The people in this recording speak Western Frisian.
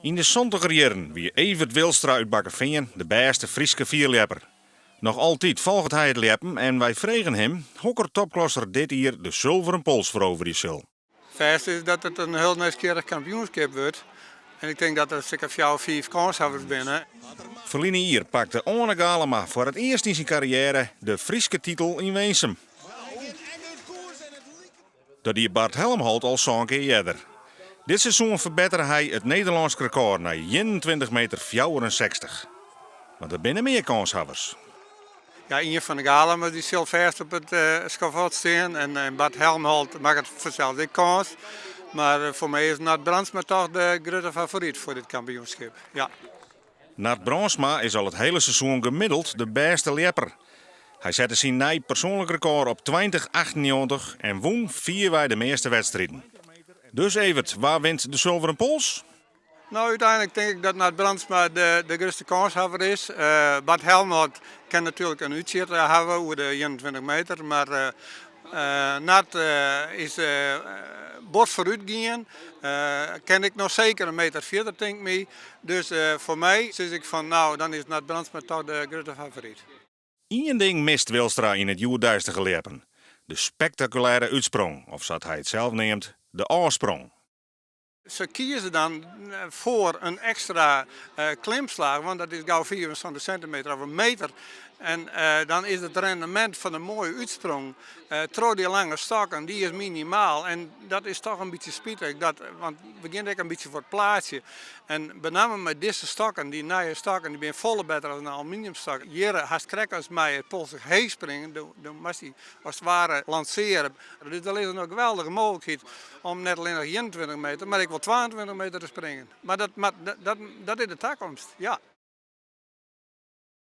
Yn de santiger jierren wie Evert Wilstra út Bakkefean de bêste Fryske fierljepper. Noch altyd folget hy it ljeppen en wy fregen him hokker topklasser dit jier de Sulveren Pols feroverje sil. Fêst is dat it in hiel nijsgjirrich kampioenskip wurdt en ik tink dat der seker fjouwer, fiif kânshawwers binne. Ferline jier pakte Oane Galema foar it earst yn syn karriêre de Fryske titel yn Winsum. Dat die Bart Helmholt al sân kear earder. Dit seizoen ferbettere hy it Nederlânsk rekôr nei 21 meter 64. Mar der binne mear kânshawwers. Ja, ien fan de Galema's dy sil fêst op it skavot stean en Bart Helmholt makket fansels ek kâns. Mar foar my is Nard Brandsma toch de grutte favoryt foar dit kampioenskip. Ja. Nard Brandsma is al it hiele seizoen gemiddeld de bêste ljepper. Hy sette syn nij persoanlik rekôr op 20,98 en wûn fierwei de measte wedstriden. Dus Evert, wa wint de Sulveren Pols? No, úteinlik tink ik dat Nard Brandsma de grutste kânshawwer is. Bart Helmholt kin natuerlik in útsjit hawwe oer de 21 meter, mar Nard is bot foarút gien. Kin ek noch seker in meter fierder, tinkt my. Dus foar my sis ik fan no, dan is Nard Brandsma toch de grutte favoryt. Ien ding mist Wilstra yn it hjoeddeistige ljeppen, de spektakulêre útsprong, of sa't hy it sels neamt, de ôfsprong. Se kieze dan foar in ekstra klimslach, want dat is gau 75 sintimeter of in meter. En dan is it rendemint fan de moaie útsprong troch dy lange stokken, dy is minimaal. En dat is toch in bytsje spitich, dat, want we gean ek in bytsje foar it plaatsje. En benammen mei dizze stokken, dy nije stokken, dy binne folle better as in aluminiumstok. Hjir hast krekt as mei it polsstok heechspringen, do moatst dy as it ware lansearje. Dus der lizze noch geweldige mooglikheid om net allinnich 21 meter, mar ek wol 22 meter te springen. Mar dat, dat, dat is de takomst, ja.